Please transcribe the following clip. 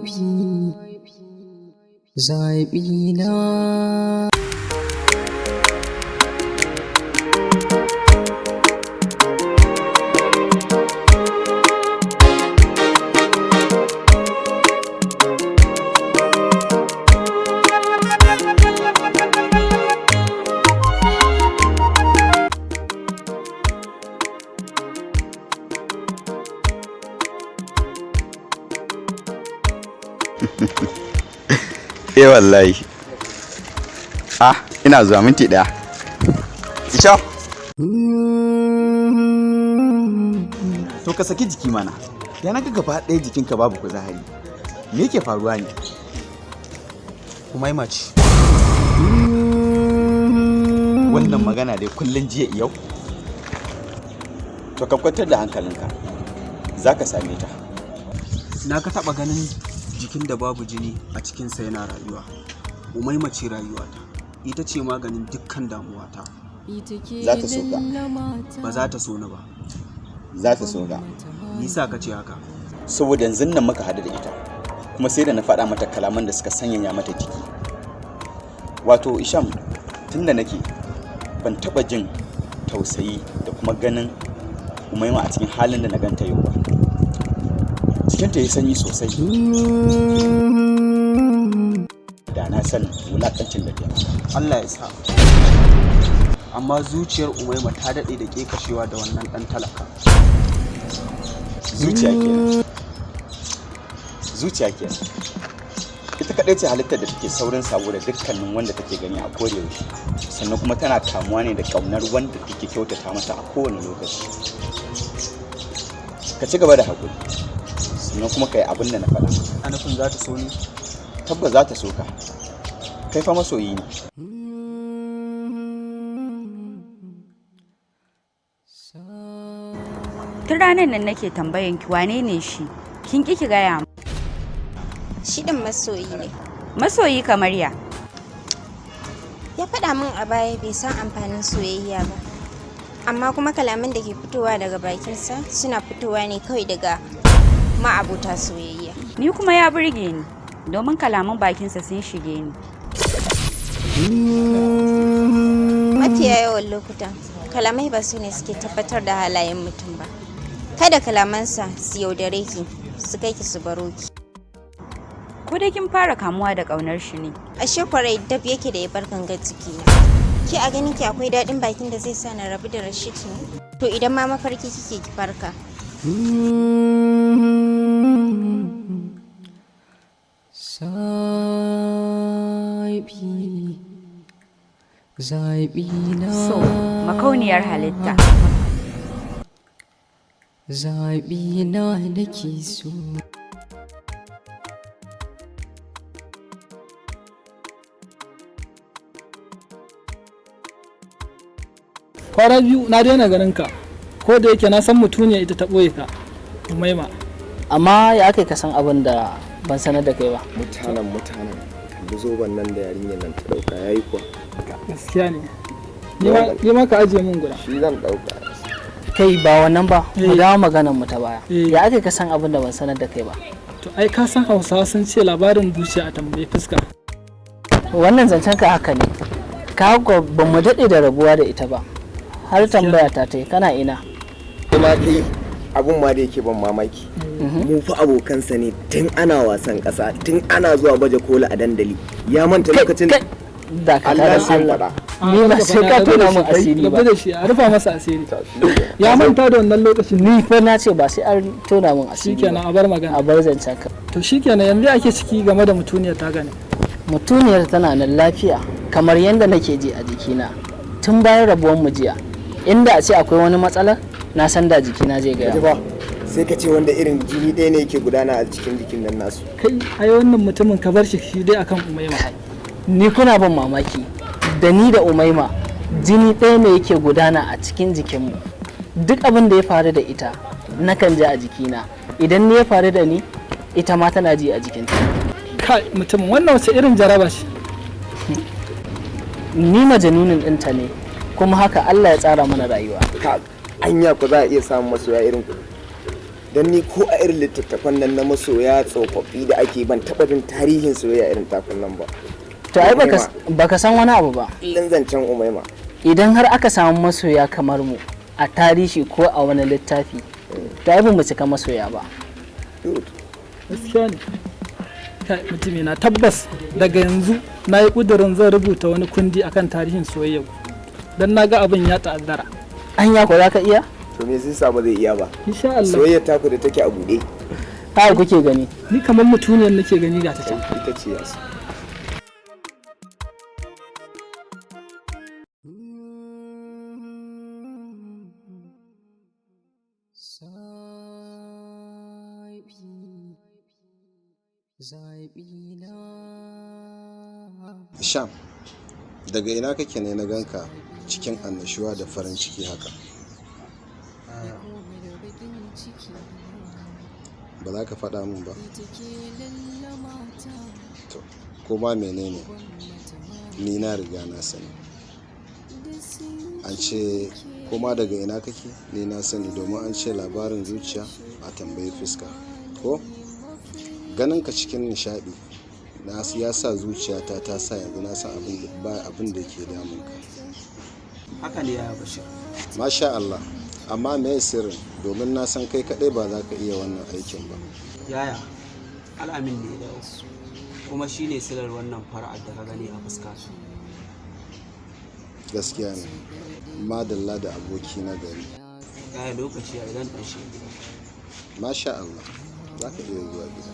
Zaɓi, zaɓi na. Eh wallahi. Ah, ina zuwa minti ɗaya. Isha. To ka saki jiki mana. Ya naga gaba ɗaya jikinka babu kuzari. Me yake faruwa ne? Umaima ce. Wannan magana dai kullun jiya yau. To ka kwantar da hankalinka. Za ka same ta. Na ka taɓa ganin jikin da babu jini a cikinsa yana rayuwa. Umaima ce rayuwata. Ita ce maganin dukkan damuwata. Za ta so ka. Ba za ta so ni ba. Za ta so ka. Nisa ka ce haka. Saboda yanzu nan muka haɗu da ita. Kuma sai da na faɗa mata kalaman da suka sanyaya mata jiki. Wato Isham, tun da nake ban taɓa jin tausayi da kuma ganin Umaima a cikin halin da na ganta yau ba. Jikinta ya sanyi sosai. Da na san wulaƙancin da ta yi mata. Allah ya sa. Amma zuciyar Umaima ta daɗe da ƙeƙashewa da wannan ɗan talaka. Zuciya kenan. Zuciya kenan. Ita kaɗai ce halittar da take saurin sabo da dukkanin wanda take gani a kodayaushe. Sannan kuma tana kamuwa ne da ƙaunar wanda take kyautata mata a kowane lokaci. Ka ci gaba da haƙuri. Sannan kuma ka yi abin da na faɗa. A nufin za ta so ni? Tabbas za ta so ka. Kai fa masoyi ne. Tun ranar nan nake tambayan ki wane ne shi? Kin ki ki gaya mu. Shi ɗin masoyi ne. Masoyi kamar ya. Ya faɗa min a baya bai san amfanin soyayya ba. Amma kuma kalaman da ke fitowa daga bakinsa suna fitowa ne kawai daga ma'abota soyayya. Ni kuma ya burge ni domin kalaman bakinsa sun shige ni. Mafiya yawan lokuta, kalamai ba su ne suke tabbatar da halayen mutum ba. Kada kalamansa su yaudare ki, su kai ki su baro ki. Ko dai kin fara kamuwa da ƙaunar shi ne. Ashe kwarai dab yake da ya bar gangar jikina. Ki a ganin ki akwai daɗin bakin da zai sa na rabu da Rashid ne? To idan ma mafarki kike ki farka. Zaɓi, zaɓi na. So, makauniyar halitta. Zaɓi na nake so. Kwana biyu na daina ganin ka, ko da yake na san mutuniya ita ta ɓoye ka, Umaima. Amma ya aka ka san abin da ban sanar da kai ba? Mutanen kalli zoben nan da yarinyar nan ta dauka yayi kuwa. Gaskiya ne. Ni ma ka ajiye min guda. Shi zan dauka. Kai ba wannan ba, mu Eh. dawo maganar mu ta baya. Eh. Ya aka ka san abin da ban sanar da kai ba? To ai ka san Hausawa sun ce labarin zuciya a tambayi fuska. Wannan zancen ka haka ne. Ka ko ba mu daɗe da rabuwa da ita ba. Har tambaya ta tai kana ina? Kuma kai abun ma da yake ban mamaki. Mu fa abokansa ne tun ana wasan kasa, tun ana zuwa baje kola a dandali. Ya manta lokacin Kai da ka Allah tara sai sai faɗa. Ni ba sai ka tona min asiri ba. Rabu da shi, a rufa masa asiri. Ya manta da wannan lokacin. Ni fa na ce ba sai an tona min asiri Shikenan ba. a bar magana. A bar zancen ka. To shikenan yanzu ake ciki game da mutuniyar ta gane. Mutuniyar tana nan lafiya kamar yadda nake ji a jikina tun bayan rabuwar mu jiya. Inda a ce akwai wani matsala na san da jikina zai gaya. Ji ba sai ka ce wanda irin jini ɗaya ne yake gudana a cikin jikin nan nasu. Kai ai wannan mutumin ka bar shi shi dai akan Umaima. Ni kuna ban mamaki, da ni da Umaima jini ɗaya ne yake gudana a cikin jikinmu. Duk abin da ya faru da ita nakan ji a jikina, idan ni ya faru da ni ita ma tana ji a jikinta. Kai mutumin wannan wace irin jaraba ce? Ni majanunin ɗinta ne. Kuma haka Allah ya tsara mana rayuwa. Ka anya ku za a iya samun masoya irin ku? Dan ni ko a irin littattafan nan na masoya tsofaffi da ake, ban taɓa jin tarihin soyayya irin takun nan ba. To ai baka san wani abu ba. Kullun zancen Umaima. Idan har aka samu masoya kamar mu a tarihi ko a wani littafi, to ai ba mu cika masoya ba. Good. Gaskiya ne. Kai mutumi na, tabbas daga yanzu na yi ƙudurin zan rubuta wani kundi akan tarihin soyayya ku, don na ga abin ya ta'azzara. Anya ko za ka iya? To me zai sa ba zai iya ba? Insha Allah. Soyayya taku da take a buɗe. Haka kuke gani? Ni kamar mutuniyar nake gani, ga ta can. Ita ce yasu. Zaɓi, zaɓi na. Sham, daga ina kake ne na ganka cikin annashuwa da farin ciki haka? Ba za ka faɗa min ba? To, ko ma menene, ni na riga na sani. An ce ko ma daga ina kake, ni na sani, domin an ce labarin zuciya a tambayi fuska. Ko? Ganinka cikin nishaɗi na ya sa zuciyata ta sa yanzu na san abin da ba abin da ke damunka. Haka ne, ya Bashir. Masha Allah, amma me sirrin, domin na san kai kaɗai ba za ka iya wannan aikin ba. Yaya, Al'amin ne ya dawo, kuma shi ne silar wannan fara'ar da ka gani a fuska. Gaskiya ne, madalla da aboki na gari. Yaya, lokaci ya idan ɗan shi gida. Masha Allah, za ka iya zuwa gida.